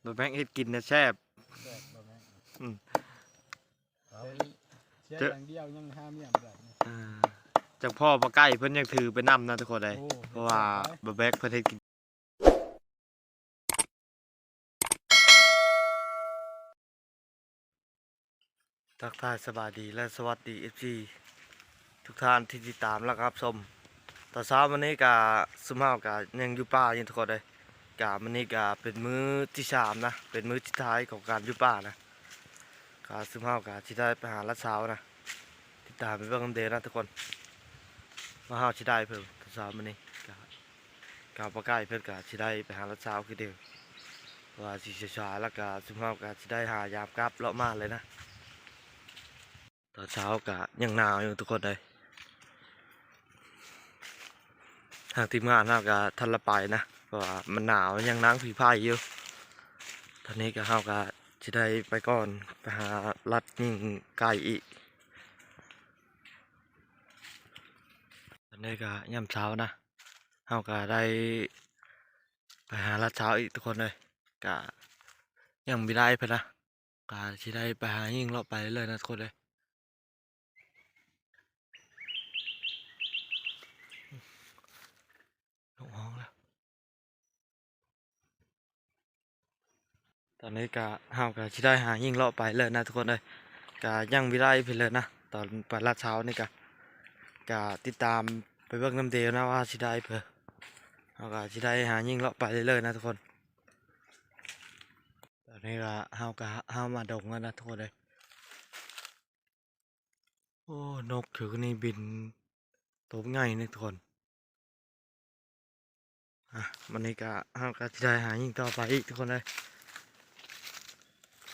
ບໍ່ແມ່ນເຮັດກິນນະແຊບ ແຊບບໍ່ແມ່ນ ອືມ ເອົາ ເສຍ ເສຍຢ່າງດຽວ ຍັງຫາເມຍບໍ່ໄດ້ ອ່າ ຈັກພໍ້ບໍ່ໄກ່ເພິ່ນຍັງຖືໄປນຳນະທຸກຄົນເອີຍ ໂອ້ ເພາະວ່າ ເຮັດແຊບຫຼາຍ ບໍ່ແບກເພິ່ນເຮັດກິນ. ທັກທາຍສະບາຍດີ ແລະ ສະຫວັດດີ ເອັຟຊີ ທຸກທ່ານທີ່ຕິດຕາມ ແລະ ຮັບຊົມ. ຕອນເຊົ້າມື້ນີ້ກະ ຊຸມເຮົາກະຍັງຢູ່ປ່າຢູ່ທຸກຄົນເອີຍ ກະມື້ນີ້ກະເປັນມື້ທີສາມນະ ເປັນມື້ສຸດທ້າຍຂອງການຢູ່ປ່ານະ ກະຊຸມເຮົາກະຊິໄດ້ໄປຫາລັດຊາວນະ ຕິດຕາມໄປເບິ່ງນຳເດີນະທຸກຄົນ ວ່າເຮົາຊິໄດ້ເພິ່ນຕອນເຊົ້າມື້ນີ້ກະ ກະບໍ່ໄກ ເພິ່ນກະຊິໄດ້ໄປຫາລັດຊາວຄືເດີມ ເພາະວ່າຊິສາຍໆ ແລ້ວກະຊຸມເຮົາກະຊິໄດ້ຫາຍາມກັບເລາະມາເລີຍນະ. ຕອນເຊົ້າກະຍັງໜາວຢູ່ທຸກຄົນເອີຍ ທາງທີມງານເຮົາກະທັນລະໄປນະ ເພາະວ່າມັນໜາວ ຍັງນັ່ງຜິງໄຟຢູ່. ຕອນນີ້ກະເຮົາກະຊິໄດ້ໄປກ່ອນ ໄປຫາລັດຍິງໄກ່ອີກ. ຕອນນີ້ກະຍາມເຊົ້ານະ ເຮົາກະໄດ້ໄປຫາລັດຊາວອີກທຸກຄົນເອີຍ ກະຍັງບໍ່ໄດ້ເພິ່ນນະ ກະຊິໄດ້ໄປຫາຍິງເລາະໄປເລື້ອຍນະທຸກຄົນເອີຍ. ນົກຮ້ອງແລ້ວ. ຕອນນີ້ກະ ເຮົາກະຊິໄດ້ຫາຍິງເລາະໄປເລີຍນະທຸກຄົນເອີຍ ກະຍັງບໍ່ໄດ້ເພິ່ນເລີຍນະ. ຕອນໄປລັດຊາວນີ້ກະ ກະຕິດຕາມໄປເບິ່ງນຳເດີນະວ່າຊິໄດ້ເພິ່ນ ເຮົາກະຊິໄດ້ຫາຍິງເລາະໄປເລື້ອຍໆ ນະທຸກຄົນ. ຕອນນີ້ກະ ເຮົາກະ ເຮົາມາດົງແລ້ວນະທຸກຄົນເອີຍ. ໂອ້ ນົກຄືນີ້ບິນໂຕໃຫຍ່ນີ້ທຸກຄົນ. ອ່ະ ບັດນີ້ກະ ເຮົາກະຊິໄດ້ຫາຍິງຕໍ່ໄປອີກທຸກຄົນເອີຍ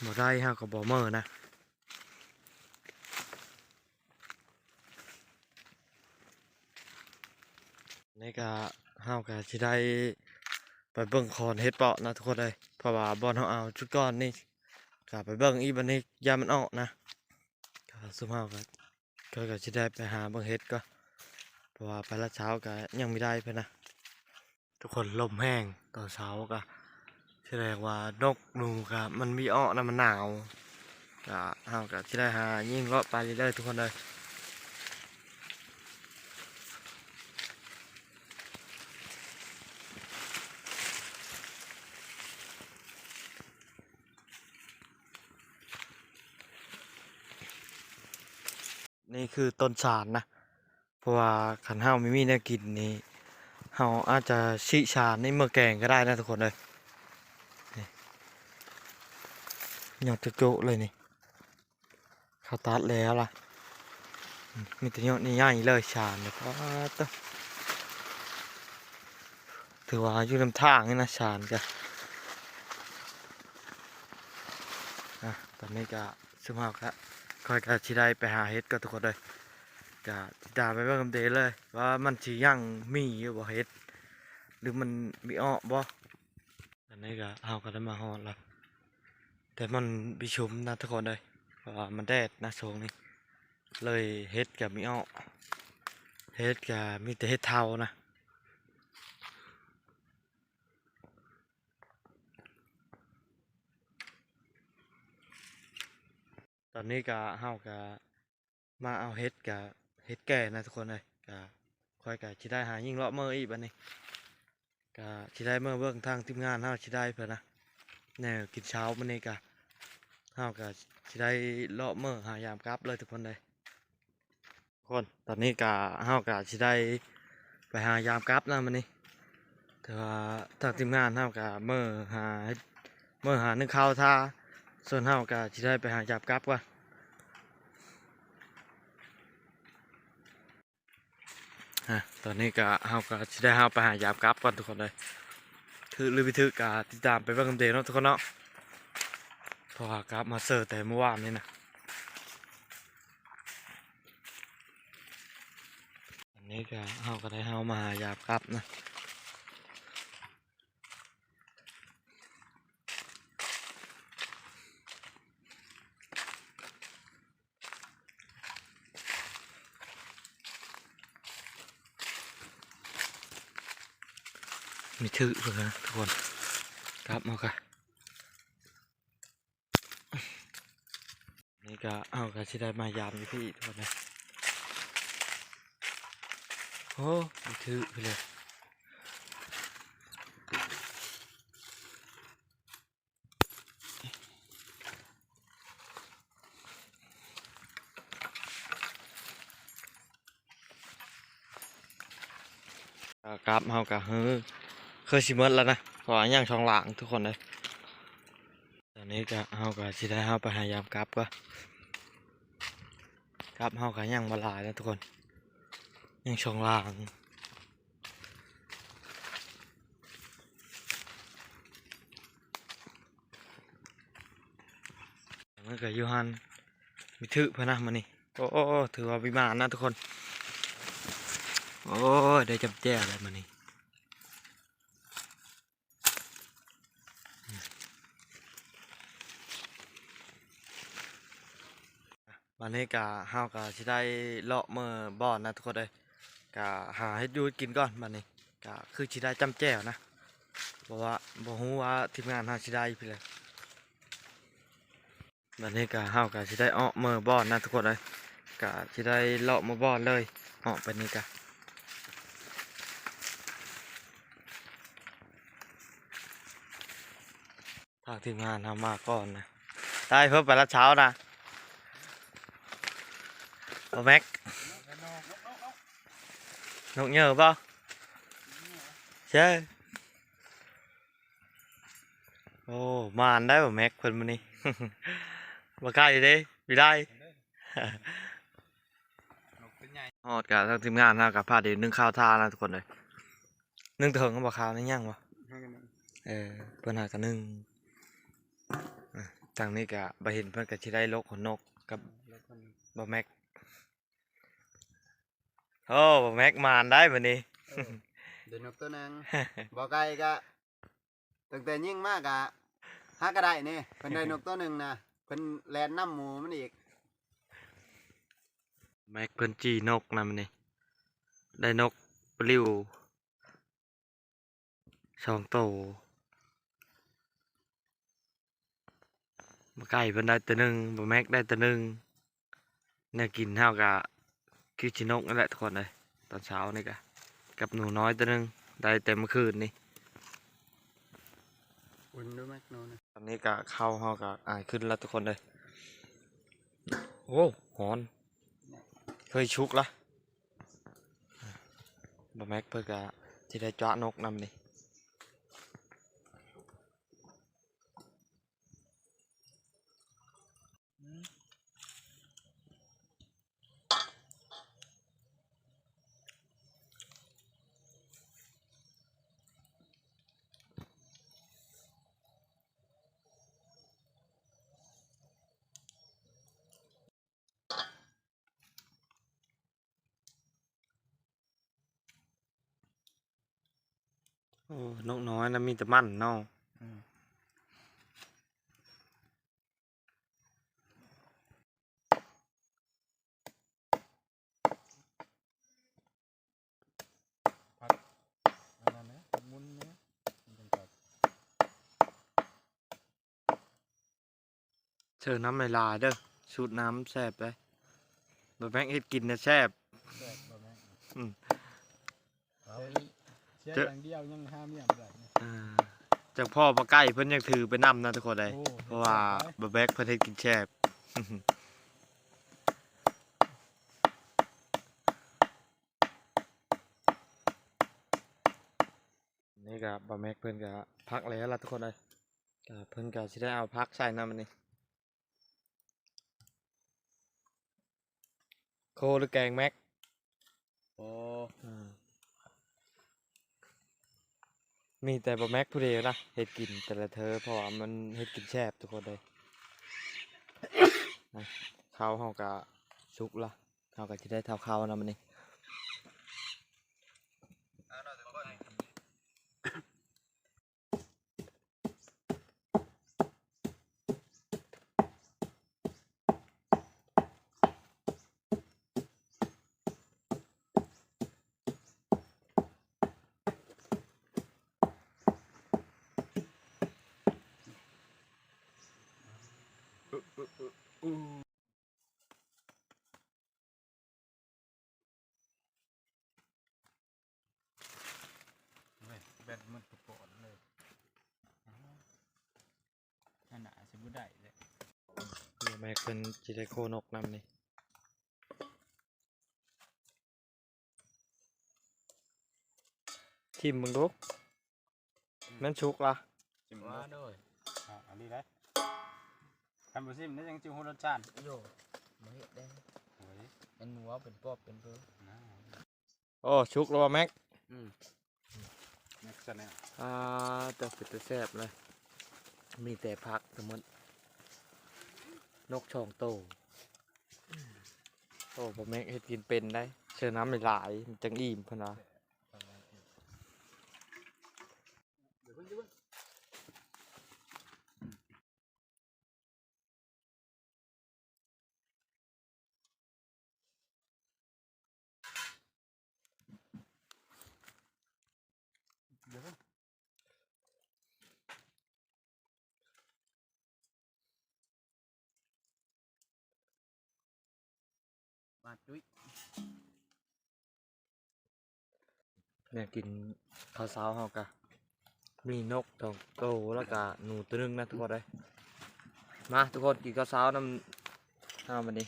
ບໍ່ໄດ້ເຮົາກະບໍ່ເມີນະ. ນີ້ກະ ເຮົາກະຊິໄດ້ໄປເບິ່ງຂອນເຫັດເປາະນະທຸກຄົນເອີຍ ເພາະວ່າບ່ອນເຮົາເອົາຈຸດກ່ອນນີ້ ກະໄປເບິ່ງອີກ ບັດນີ້ຢ້ານມັນອອກນະ. ກະຊຸມເຮົາກະ ຂ້ອຍກະຊິໄດ້ໄປຫາເບິ່ງເຫັດກ່ອນ ເພາະວ່າໄປລະເຊົ້າກະຍັງບໍ່ໄດ້ເພິ່ນນະ. ທຸກຄົນ ລົມແຮງຕອນເຊົ້າກະ ສະແດງວ່ານົກໜູກະມັນບໍ່ອອກນະ ມັນໜາວ. ກະ ເຮົາກະຊິໄດ້ຫາຍິງເລາະໄປເລື້ອຍໆ ທຸກຄົນເອີຍ. ນີ້ຄືຕົ້ນຊານນະ ເພາະວ່າຄັນເຮົາບໍ່ມີແນວກິນນີ້ ເຮົາອາດຈະຊິຊານນີ້ເມືອແກງກະໄດ້ນະທຸກຄົນເອີຍ. ນີ້ ຍອດໂຈະໆ ເລີຍນີ້ ເຂົາຕັດແລ້ວລະ ມີແຕ່ຍອດໃຫຍ່ໆ ເລີຍ ຊານນີ້ ປາດໂທ້ ຖືວ່າຢູ່ນຳທາງນີ້ນະ ຊານກະ. ອ່ະ ຕອນນີ້ກະ ຊຸມເຮົາກະ ຂ້ອຍກະຊິໄດ້ໄປຫາເຫັດກ່ອນທຸກຄົນເອີຍ. ກະຕິດຕາມໄປເບິ່ງນຳເດີເລີຍ ວ່າມັນຊິຍັງມີຢູ່ບໍ່ເຫັດ ຫຼືມັນມີອອກບໍ່. ຕອນນີ້ກະ ເຮົາກະໄດ້ມາຮອດລະ ແຕ່ມັນບໍ່ຊຸມນະທຸກຄົນເອີຍ ເພາະວ່າມັນແດດນະຊ່ວງນີ້ ເລີຍເຫັດກະມີອອກ ເຫັດກະມີແຕ່ເຫັດເທົານະ. ຕອນນີ້ກະ ເຮົາກະມາເອົາເຫັດ ກະເຫັດແກ່ນະທຸກຄົນເອີຍ. ກະຂ້ອຍກະຊິໄດ້ຫາຍິງເລາະເມືອອີກ ບາດນີ້ກະຊິໄດ້ເມືອເບິ່ງທາງທີມງານເຮົາຊິໄດ້ເພິ່ນນະ ແນວກິນເຊົ້າມື້ນີ້ກະ ເຮົາກະຊິໄດ້ເລາະເມືອຫາຍາມກັບເລີຍທຸກຄົນເອີຍ. ຄົນ ຕອນນີ້ກະ ເຮົາກະຊິໄດ້ໄປຫາຍາມກັບນະມື້ນີ້ ແຕ່ວ່າທາງທີມງານເຮົາກະເມືອຫາ ເມືອຫາໜຶ້ງເຂົ້າຖ້າ ສ່ວນເຮົາກະຊິໄດ້ໄປຫາຍາມກັບກ່ອນ. ອະ ຕອນນີ້ກະ ເຮົາກະຊິໄດ້ເຮົາໄປຫາຍາມກັບກ່ອນທຸກຄົນເອີຍ. ຖືກຫຼືບໍ່ຖືກກະຕິດຕາມໄປເບິ່ງນຳເດີເນາະທຸກຄົນເນາະ ເພາະວ່າກັບມາເຊີແຕ່ມື້ວານນີ້ນະ. ອັນນີ້ກະ ເຮົາກະໄດ້ເຮົາມາຫາຢາມກັບນະ. ມີຖືກເລີຍນະທຸກຄົນ ກັບເຮົາກະ. ນີ້ກະ ເຮົາກະຊິໄດ້ມາຢາມຢູ່ພີ້ທຸກຄົນເດີ. ໂອ້ ບໍ່ຖືກເລີຍ. ກາບເຮົາກະ ເອີ ຄືຊິໝົດແລ້ວນະ ເພາະວ່າຍັງສອງຫຼັງທຸກຄົນເອີຍ. ຕອນນີ້ກະ ເຮົາກະຊິໄດ້ ເຮົາໄປຫາຢາມກາບກ່ອນ. ກາບເຮົາກະຍັງບໍ່ຫຼາຍນະທຸກຄົນ ຍັງສອງຫຼັງ. ມັນກະຢູ່ຫັ້ນ ມີຖືກເພິ່ນນະມື້ນີ້. ໂອ້ ຖືວ່າມີໝານນະທຸກຄົນ. ໂອ້ຍ ໄດ້ຈ້ຳແຈ່ວແລ້ວມື້ນີ້. ບາດນີ້ກະ ເຮົາກະຊິໄດ້ເລາະເມືອບ່ອນນະທຸກຄົນເອີຍ. ກະຫາເຮັດຢູ່ເຮັດກິນກ່ອນບາດນີ້. ກະຄືຊິໄດ້ຈ້ຳແຈ່ວນະ ເພາະວ່າບໍ່ຮູ້ວ່າທີມງານເຮົາຊິໄດ້ຢູ່ພີ້ແຫຼະ. ບາດນີ້ກະ ເຮົາກະຊິໄດ້ເອາະເມືອບ່ອນນະທຸກຄົນເອີຍ. ກະຊິໄດ້ເລາະເມືອບ່ອນເລີຍ ເອາະໄປນີ້ກະ. ທາງທີມງານເຮົາມາກ່ອນນະ. ໄດ້ເພິ່ນໄປລະເຊົ້ານະ ບໍ່ແມັກ. ນົກເຫຍີບໍ່? ໃຊ່. ໂອ້ ໝານໄດ໋ບໍ່ແມັກເພິ່ນມື້ນີ້. ບໍ່ໄກເດ້ ວິໄລ. ຮອດກະ ທາງທີມງານເຮົາກະພາກັນໜຶ້ງເຂົ້າຖ້ານະທຸກຄົນເອີຍ. ໜຶ້ງເຖິງບໍ່ ເຂົ້ານີ້ຍັງບໍ່? ເອີ ເພິ່ນຫາກະໜຶ້ງ. ທາງນີ້ກະບໍ່ເຫັນ ເພິ່ນກະຊິໄດ້ລົກຂົນນົກກັບບໍ່ແມັກ. ໂອ້ ບໍ່ແມັກໝານໄດ໋ມື້ນີ້. ເອີ ໄດ້ນົກໂຕໜຶ່ງ. ບໍ່ໄກກະ ຕັ້ງແຕ່ຍິງມາກະຫາກະໄດ້ນີ້. ເພິ່ນໄດ້ນົກໂຕໜຶ່ງນະ ເພິ່ນແລ່ນນຳໝູ່ມັນອີກ. ແມັກເພິ່ນຈີ່ນົກນຳນີ້ ໄດ້ນົກປະລິວສອງໂຕ. ບໍ່ໄກເພິ່ນໄດ້ໂຕໜຶ່ງ ບໍ່ແມັກໄດ້ໂຕໜຶ່ງ. ແນວກິນເຮົາກະຄືຊິນົກນັ້ນແຫຼະທຸກຄົນເອີຍ. ຕອນເຊົ້ານີ້ກະ ກັບໜູນ້ອຍໂຕໜຶ່ງ ໄດ້ແຕ່ມື້ຄືນນີ້. ອຸ່ນດູແມັກໂນນະ. ຕອນນີ້ກະເຂົ້າເຮົາກະອາຍຂຶ້ນລະທຸກຄົນເອີຍ. ໂອ້ ຮ້ອນ ເຄີຍຊຸກລະ. ບໍ່ແມັກເພິ່ນກະຊິໄດ້ຈວະນົກນຳນີ້. ໂອ້ ນົກນ້ອຍນະ ມີແຕ່ມັນເນາະ. ອືມ. ພັດອັນນັ້ນແຫຼະ ໝູນແຫຼະ ມັນຈັ່ງກັບ. ເຊີນ້ຳຫຼາຍໆເດີ ສູດນ້ຳແຊບເດ້. ບໍ່ແມັກເຮັດກິນນະແຊບ. ແຊບບໍ່ແມັກ. ອືມ. ເອົາ ເສຍ ເຈົ້າ ຢ່າງດຽວຍັງຫາເມຍບໍ່ໄດ້. ອ່າ ຈັກພໍ່ປາໄກ່ເພິ່ນຍັງຖືໄປນຳນະທຸກຄົນເດ້. ໂອ້ ເພາະວ່າ ເຮັດແຊບຫຼາຍ ບໍ່ແມັກເພິ່ນເຮັດກິນແຊບ. ນີ້ກະ ບ່າວແມັກເພິ່ນກະພັກແລ້ວລະທຸກຄົນເອີຍ. ກະເພິ່ນກະຊິໄດ້ເອົາຜັກໃສ່ນຳອັນນີ້. ໂຄ ຫຼື ແກງແມັກ? ໂອ້ ອ່າ ມີແຕ່ບ່າວແມັກຜູ້ດຽວນະເຮັດກິນແຕ່ລະເທື່ອ ເພາະວ່າມັນເຮັດກິນແຊບທຸກຄົນເອີຍ. ນະ ເຂົ້າເຮົາກະສຸກລະ. ເຮົາກໍຊິໄດ້ເຂົ້າເຂົ້ານຳບັດນີ້. ອູ້ ບໍ່ໄດ້ເລີຍ. ແມ່ເພິ່ນຊິໄດ້ໂຄນົກນຳນີ້. ຊິມເບິ່ງດູ ອືມ ແມ່ນສຸກລະ. ຊິມເບິ່ງ ວ່າໂດຍ ອ່າ ອັນນີ້ໄດ໋ ຄັນບໍ່ຊິມແລ້ວຍັງຊິຮູ້ລົດຊາດ. ໂຍ ບໍ່ເຮັດໄດ້. ໂອ້ຍ ມັນເວົ້າເປັນປອບເປັນເປີນນະ. ໂອ້ ສຸກແລ້ວບໍ່ແມັກ? ອືມ ແມັກຊະແນວ. ອ່າ ແຕ່ເປັນຕາແຊບເລີຍ ມີແຕ່ຜັກທັງໝົດ ນົກສອງໂຕ. ໂອ້ ພໍ່ແມັກເຮັດກິນເປັນໄດ໋ ເຊີນ້ຳຫຼາຍໆ ມັນຈັ່ງອີ່ມເພິ່ນວ່າ. ມາຕຸ້ຍ ແນວກິນເຂົ້າເຊົ້າເຮົາກະມີນົກສອງໂຕ ແລ້ວກະໜູໂຕໜຶ່ງນະທຸກຄົນເອີຍ. ມາທຸກຄົນກິນເຂົ້າເຊົ້ານຳເຮົາບັດນີ້.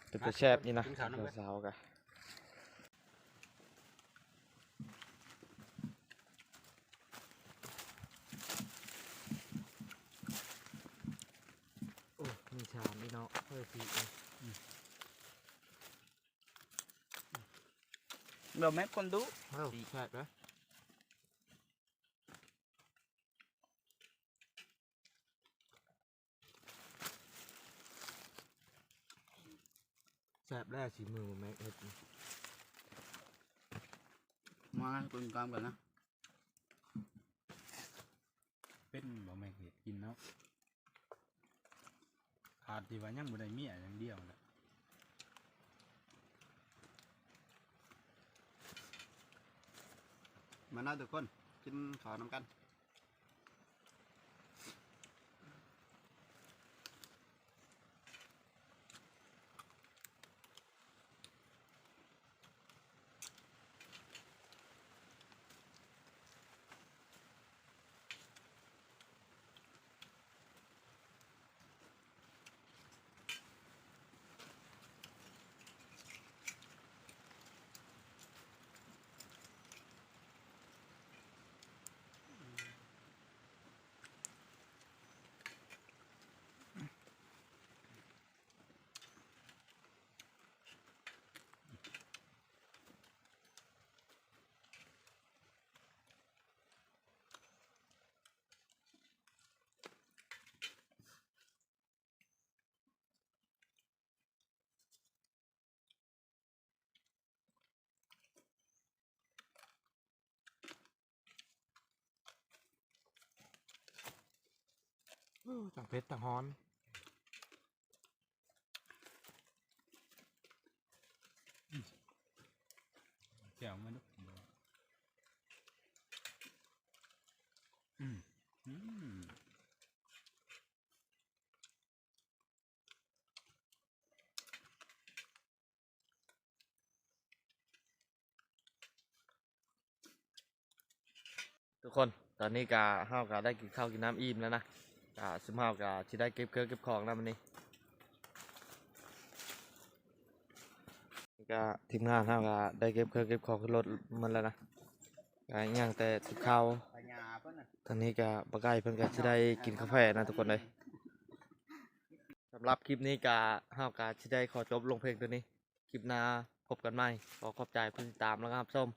ເປັນຕາແຊບນີ້ນະ ກິນເຂົ້ານຳກັນ ເຂົ້າເຊົ້າກະ. ໂອ້ ມີຊາມອີກເນາະ ເອີ ປີກນີ້. ບໍ່ແມ່ນຄົນດຸ. ໂອ້ ແຊບເດ້. ແຊບແລ້ວ ສີມືບໍ່ແມັກເຮັດ. ມາກິນຕາມກັນນະ. ເປັນບໍ່ແມັກເຮັດກິນເນາະ ຂາດທີ່ວ່າຍັງບໍ່ໄດ້ເມຍຢ່າງດຽວແຫຼະ. ມາເນາະທຸກຄົນ ກິນເຂົ້ານຳກັນ. ໂອ້ ທັງເຜັດທັງຮ້ອນ. ແຈ່ວມາດຸ. ອືມ ອືມ. ທຸກຄົນ ຕອນນີ້ກະ ເຮົາກະໄດ້ກິນເຂົ້າກິນນ້ຳອີ່ມແລ້ວນະ ກະຊຸມເຮົາກະຊິໄດ້ເກັບເຄື່ອງເກັບຂອງແລ້ວມື້ນີ້. ກະທີມງານເຮົາກະໄດ້ເກັບເຄື່ອງເກັບຂອງຂຶ້ນລົດໝົດແລ້ວນະ ກະຍັງແຕ່ຕິບເຂົ້າ. ທາງນີ້ກະປາໄກ່ເພິ່ນກະຊິໄດ້ກິນກາແຟນະທຸກຄົນເອີຍ. ສຳລັບຄລິບນີ້ກະ ເຮົາກະຊິໄດ້ຂໍຈົບລົງພຽງເທົ່ານີ້. ຄລິບໜ້າພົບກັນໃໝ່. ຂໍຂອບໃຈຜູ້ຕິດຕາມ ແລະ ກະຮັບຊົມ.